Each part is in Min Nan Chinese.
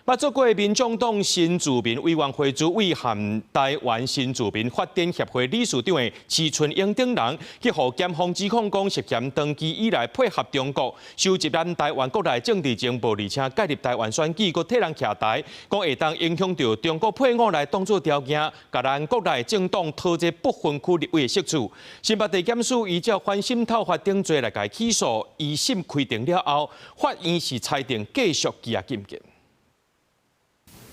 捌做過民眾黨新住民委員會主委和台灣新住民發展協會理事長的徐春英等人，去予檢方指控講涉嫌長期以來配合中國收集咱台灣國內政治情報，而且介入台灣選舉，閣替人徛台，講會當影響著中國配偶來當做條件，共咱國內政黨討這不分區立委的席次。新北地檢署依照反滲透法等罪來共伊起訴，一審開庭了後，法院是裁定繼續羈押禁見。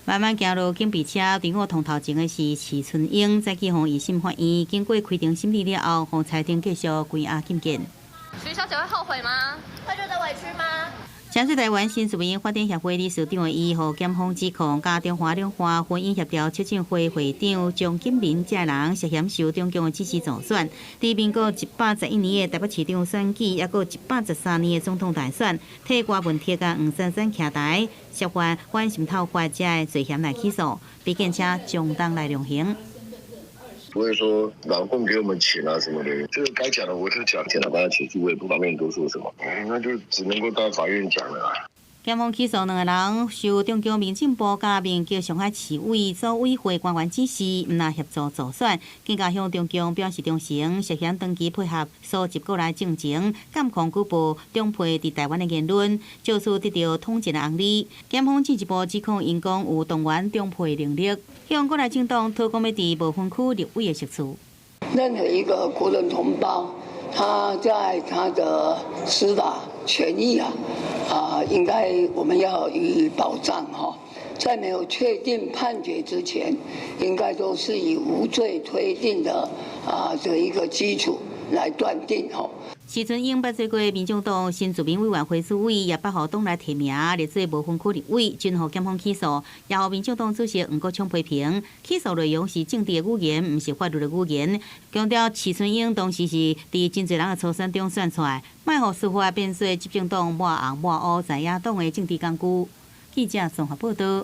慢慢行落警備車，佇我頭前的是徐春英，再去予一審法院經過開庭審理了後，予裁定繼續關押禁見。徐小姐會後悔嗎？會覺得委屈嗎？前台灣新住民發展協會理事長的伊，予檢方指控，佮中華兩岸婚姻協調促進會會長張金明這人涉嫌受中共的指示助選，佇民國111年的台北市長選舉，抑閣113年的總統大選，替郭文鐵佮黃珊珊徛台，涉犯反滲透法這个罪嫌來起訴，被檢車將當來量刑。不會說老共給我們錢啊什麼的，這個該講的我就講，檢察官起訴我也不方便多說什麼，那就只能夠到法院講了。檢方起訴兩個人受中共民政部佮民革上海市委組委會官員指示，毋但協助助選，更加向中共表示忠誠，涉嫌長期配合搜集國內政情，監控舉報中配佇台灣的言論，借此得著統戰的紅利。檢方進一步指控𪜶講有動員中配能力，向國內政黨討講欲佇無分區立委的席次。任何一個國人同胞，他在他的司法權益啊，應該我們要予以保障哈。在沒有確定判決之前，應該都是以無罪推定的這一個基礎來斷定哈。徐春英捌做過民眾黨新住民委員會主委，也捌予黨內提名，力做無分區立委，均予檢方起訴，也予民眾黨主席黃國昌批評，起訴內容是政治的語言，毋是法律的語言。強調徐春英當時是佇真濟人的初選中選出來，莫予司法變做執政黨抹紅抹烏在野黨的政治工具。記者綜合報道。